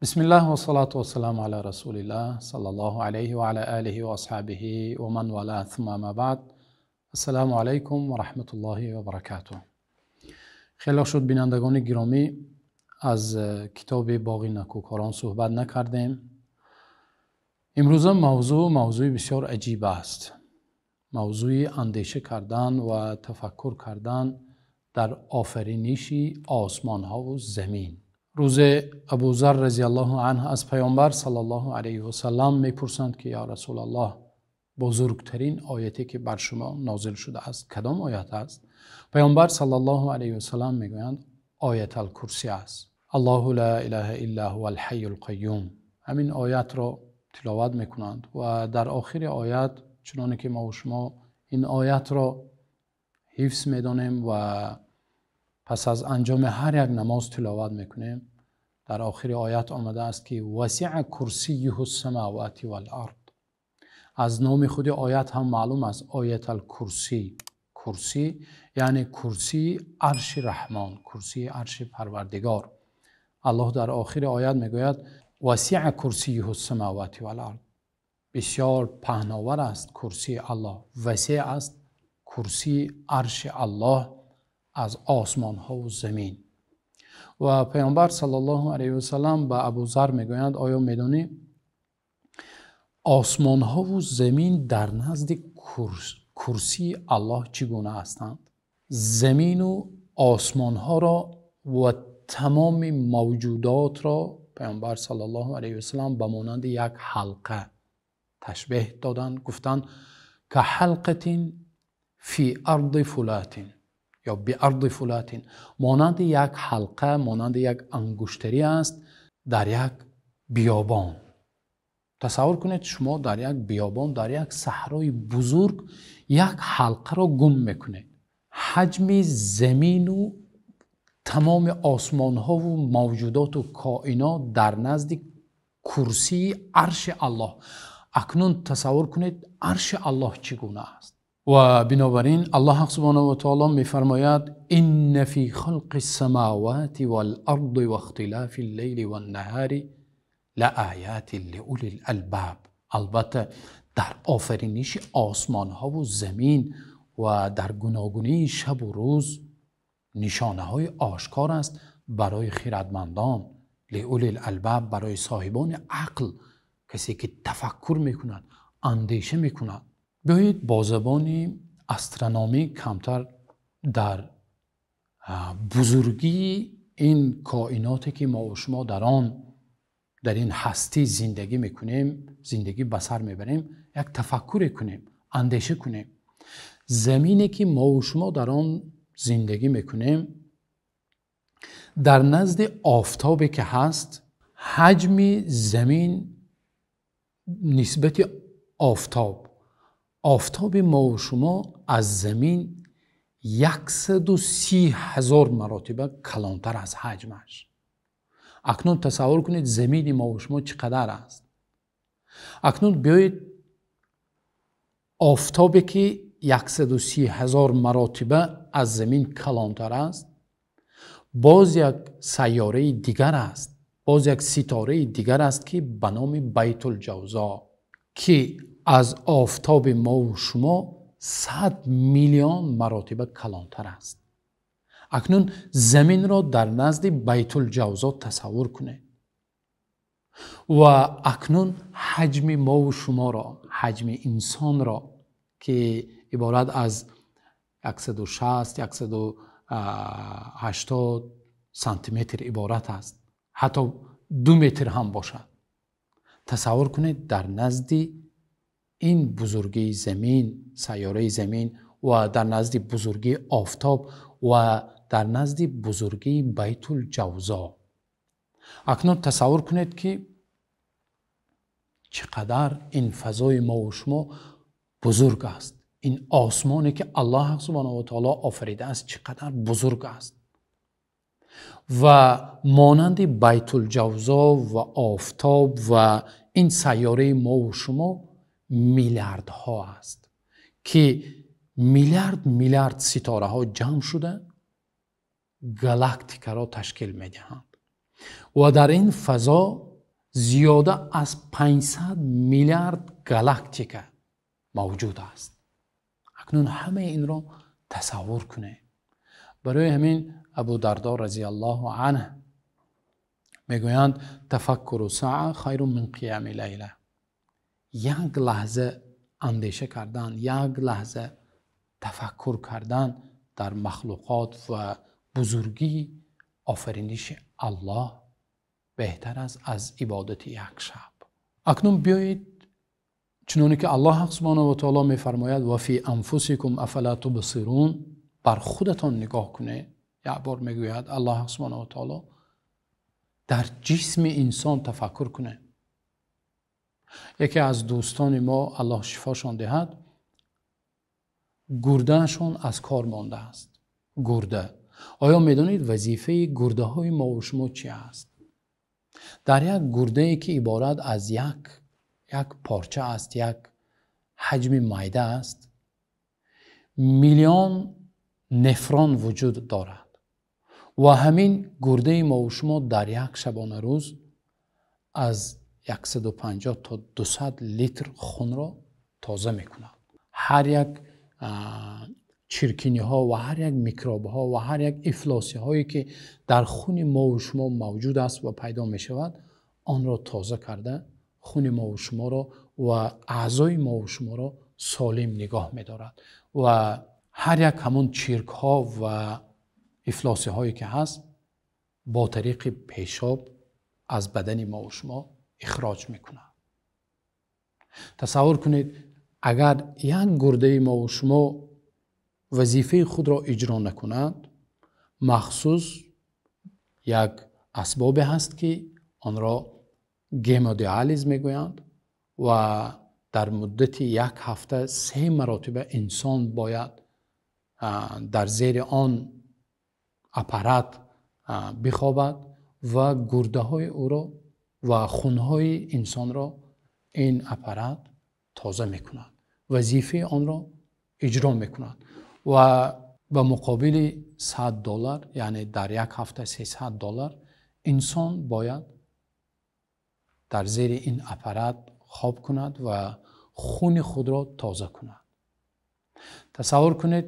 Бисмиллаҳ вассалату вассаламу ала расулиллаҳ саллаллоҳу алайҳи ва ала олиҳи ва асҳобиҳи ва ман валаҳ, сумма амма баъд. Ассалому алайкум ва раҳматуллоҳи ва баракатуҳ. Хеле шуд, бинандагони гиромӣ, аз китоби Боғи Некӯкорон суҳбат накардем. Имрӯза мавзӯи бисёр аҷиб аст. Мавзӯи андеша кардан ва тафаккур кардан дар офариниши осмонҳо ва замин. Рӯзе Абӯзар разияллоҳу анҳу аз Паёмбар саллаллоҳу алайҳи васаллам мепурсанд, ки ё Расулуллоҳ, бузургтарин ояте ки бар шумо нозил шудааст кадом оят аст? Паёмбар саллаллоҳу алайҳи васаллам мегӯянд: Оятул-Курсӣ аст. Аллоҳу ло илаҳа илло ҳувал ҳаййул қайюм. Ҳамин оятро тиловат мекунанд ва дар охири оят, чунонки мо ва шумо ин оятро ҳифз медонем ва пас аз анҷоми ҳар як намоз тиловат мекунем, дар охири оят омадааст, ки васиъа курсиюҳус самавати вал арз. Аз номи худи оят ҳам маълум аст, Оятул-Курсӣ. Курсӣ яъне курсии арши Раҳмон, курсии арши Парвардигор. Аллоҳ дар охири оят мегӯяд: васиъа курсиюҳус самавати вал арз. Бисёр паҳновар аст курсии Аллоҳ, васеъ аст курсии арши Аллоҳ аз осмонҳо ва замин. Ва Паёмбар саллаллоҳу алайҳи васаллам ба Абӯзар мегӯянд: оё медонӣ осмонҳо ва замин дар назди курсии Аллоҳ чӣ гуна ҳастанд? Замин ва осмонҳоро ва тамоми мавҷудотро Паёмбар саллаллоҳу алайҳи васаллам ба монанди як ҳалқа ташбеҳ доданд, гуфтанд: каҳалқатин фи арзи фулатин ё биарзи фулатин, монанди як ҳалқа, монанди як ангуштарӣ аст дар як биёбон. Тасаввур кунед, шумо дар як биёбон, дар як саҳрои бузург як ҳалқаро гум мекунед. Ҳаҷми замин ва тамоми осмонҳо ва мавҷудот ва коинот дар назди курсии арши Аллоҳ. Акнун тасаввур кунед арши Аллоҳ чӣ гуна аст. Ва бинобар ин Аллоҳ субҳонаҳу ва таъоло мефармояд: инна фи халқис самавати вал арзи ва ихтилафил лайли ван наҳари лаоятин лиулил албаб. Албатта дар офариниши осмонҳо ва замин ва дар гуногунии шаб ва рӯз нишонаҳои ошкор аст барои хирадмандон, лиулил албаб, барои соҳибони ақл, касе ки тафаккур мекунад, андеша мекунад. Биёед бо забони астрономӣ камтар дар бузургии ин коиноте ки мо ва шумо дар он, дар ин ҳастӣ зиндагӣ мекунем, зиндагӣ ба сар мебарем, як тафаккуре кунем, андеша кунем. Замине ки мо ва шумо дар он зиндагӣ мекунем, дар назди офтобе ки ҳаст, ҳаҷми замин нисбати офтоб, офтоби мо ва шумо аз замин 130,000 маротиба калонтар аз ҳаҷмаш. Акнун тасаввур кунед замини мо ва шумо чӣ қадар аст. Акнун биёед офтобе ки 130,000 маротиба аз замин калонтар аст, боз як сайёраи дигар аст, боз як ситораи дигар аст, ки ба номи Байтулҷавзо, ки аз офтоби мо ва шумо 100 миллион маротиба калонтар аст. Акнун заминро дар назди Байтулҷавзо тасаввур кунед ва акнун ҳаҷми мо ва шуморо, ҳаҷми инсонро, ки иборат аз 160, 180 сантиметр иборат аст, ҳатто 2 метр ҳам бошад, тасаввур кунед дар назди ин бузургии замин, сайёраи замин, ва дар назди бузургии офтоб ва дар назди бузургии Байтулҷавзо. Акнун тасаввур кунед, ки чӣ қадар ин фазои мо ва шумо бузург аст. Ин осмоне ки Аллоҳ субҳонаҳу ва таъоло офаридааст чӣ қадар бузург аст. Ва монанди Байтулҷавзо ва офтоб ва ин сайёраи мо ва шумо миллиардҳо аст, ки миллиард миллиард ситораҳо ҷамъ шуда галактикаро ташкил медиҳанд. Ва дар ин фазо зиёда аз 500 миллиард галактика мавҷуд аст. Акнун ҳамаи инро тасаввур кунед. Барои ҳамин Абу Дардо разияллоҳу анҳу мегӯянд: тафаккуру саа хайрун мин қиями лайла. Як лаҳза андеша кардан, як лаҳза тафаккур кардан дар махлуқот ва бузургии офариниши Аллоҳ беҳтар аст аз ибодати як шаб. Акнун биёед чуноне ки Аллоҳ субҳонаҳу ва таъоло мефармояд: ва фи анфусикум афала тубсирун, бар худатон нигоҳ кунед. Як бор мегӯяд Аллоҳ субҳонаҳу ва таъоло дар ҷисми инсон тафаккур кунед. Яке аз дӯстони мо, Аллоҳ шифошон диҳад, гурдаашон аз кор мондааст. Гурда. Оё медонед вазифаи гурдаҳои мо ва шумо чи аст? Дар як гурдае ки иборат аз як порча аст, як ҳаҷми майда аст, миллион нефрон вуҷуд дорад ва ҳамин гурдаи мо ва шумо дар як шабонарӯз аз 150 то 200 литр хунро тоза мекунад. Ҳар як чиркиниҳо ва ҳар як микробҳо ва ҳар як ифлосиҳое ки дар хуни мо ва шумо мавҷуд аст ва пайдо мешавад, онро тоза карда хуни мо ва шуморо ва аъзои мо ва шуморо солим нигоҳ медорад ва ҳар як ҳамон чиркҳо ва ифлосиҳое ки ҳаст бо тариқи пешоб аз бадани мо ва шумо ихроҷ мекунад. Тасаввур кунед, агар як гурдаи мо ва шумо вазифаи худро иҷро накунад, махсус як асбобе ҳаст ки онро гемодиализ мегӯянд ва дар муддати як ҳафта 3 маротиба инсон бояд дар зери он аппарат бихобад ва гурдаҳои ӯро ва хунҳои инсонро ин аппарат тоза мекунад, вазифаи онро иҷро мекунад ва ба муқобили $100, яъне дар як ҳафта $300 инсон бояд дар зери ин аппарат хоб кунад ва хуни худро тоза кунад. Тасаввур кунед,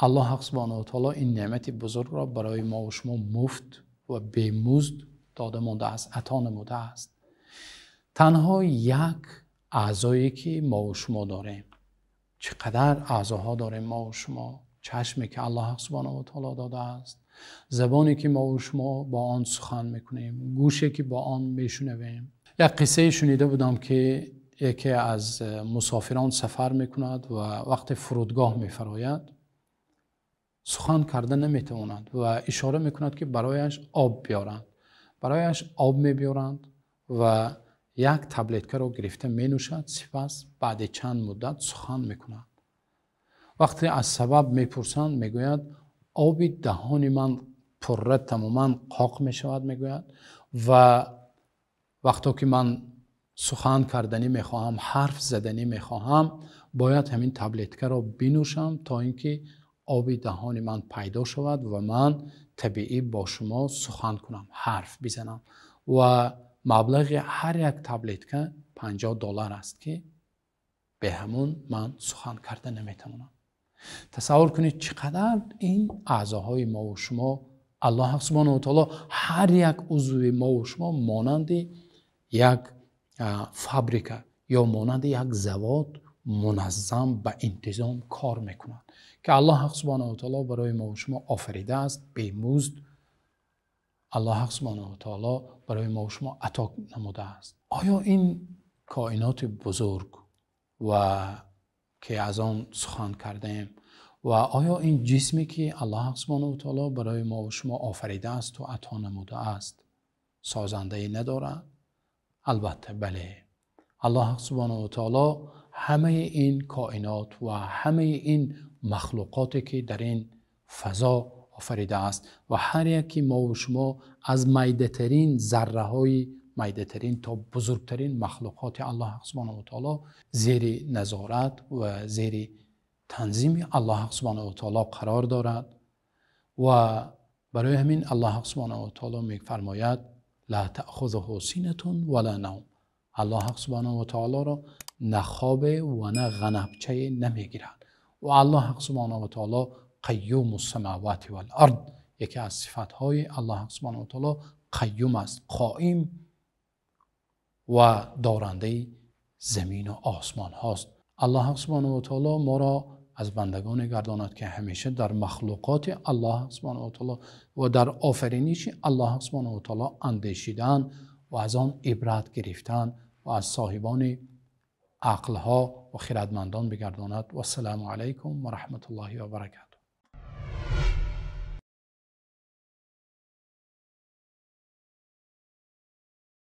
Аллоҳ субҳонаҳу ва таъоло ин неъмати бузургро барои мо ва шумо муфт ва бемузд дода мондааст, ато намудааст. Танҳо як аъзое ки мо ва шумо дорем, чӣ қадар аъзоҳо дорем мо ва шумо, чашме ки Аллоҳ субҳонаҳу ва таъоло додааст, забоне ки мо ва шумо бо он сухан мекунем, гӯше ки бо он мешунавем. Як қиссае шунида будам ки яке аз мусофирон сафар мекунад ва вақте фурудгоҳ мефарояд сухан карда наметавонад ва ишора мекунад ки барояш об биёранд. Барояш об мебиёранд ва як таблеткаро гирифта менӯшад, сипас баъди чанд муддат сухан мекунад. Вақте аз сабаб мепурсанд, мегӯяд оби даҳони ман пурра тамоман қоқ мешавад, мегӯяд, ва вақто ки ман сухан карданӣ мехоҳам, ҳарф заданӣ мехоҳам, бояд ҳамин таблеткаро бинӯшам то ин ки оби даҳони ман пайдо шавад ва ман табиӣ бо шумо сухан кунам, ҳарф бизанам. Ва маблағи ҳар як таблетка $50 аст ки бе ҳамун ман сухан карда наметавонам. Тасаввур кунед чӣ қадар ин аъзоҳои мо ва шумо, Аллоҳ субҳонаҳу ва таъоло ҳар як узви мо ва шумо монанди як фабрика ё монанди як завод муназзам ба интизом кор мекунад ки Аллоҳ субҳонаҳу ва таъоло барои мо ва шумо офаридааст, бемузд Аллоҳ субҳонаҳу ва таъоло барои мо ва шумо ато намудааст. Оё ин коиноти бузург ва ки аз он сухан кардаем ва оё ин ҷисме ки Аллоҳ субҳонаҳу ва таъоло барои мо ва шумо офаридааст ва ато намудааст созандае надорад? Албатта бале. Аллоҳ субҳонаҳу ва таъоло ҳамаи ин коинот ва ҳамаи ин махлуқоте ки дар ин фазо офаридааст ва ҳар яке мо ва шумо аз майдатарин зарраҳои майдатарин то бузургтарин махлуқоти Аллоҳ субҳонаҳу ва таъоло зери назорат ва зери танзими Аллоҳ субҳонаҳу ва таъоло қарор дорад. Ва барои ҳамин Аллоҳ субҳонаҳу ва таъоло мефармояд: ла таъхузуҳу синатун ва ла навм. Аллоҳ субҳонаҳу ва таъолоро на хобе ва на ғанабчае намегирад. Ва Аллоҳ субҳонаҳу ва таъоло қайюмус самавати вал ард, яке аз сифатҳои Аллоҳ субҳонаҳу ва таъоло қайюм аст, қоим ва дорандаи замин ва осмон ҳост. Аллоҳ субҳонаҳу ва таъоло моро аз бандагоне гардонад, ки ҳамеша дар махлуқоти Аллоҳ субҳонаҳу ва таъоло ва дар офариниши Аллоҳ субҳонаҳу ва таъоло андешидан ва аз он ибрат гирифтан ва аз соҳибони ақлҳо ва хирадмандон бигардонад. Вассалому алайкум ва раҳматуллоҳи ва баракатуҳ.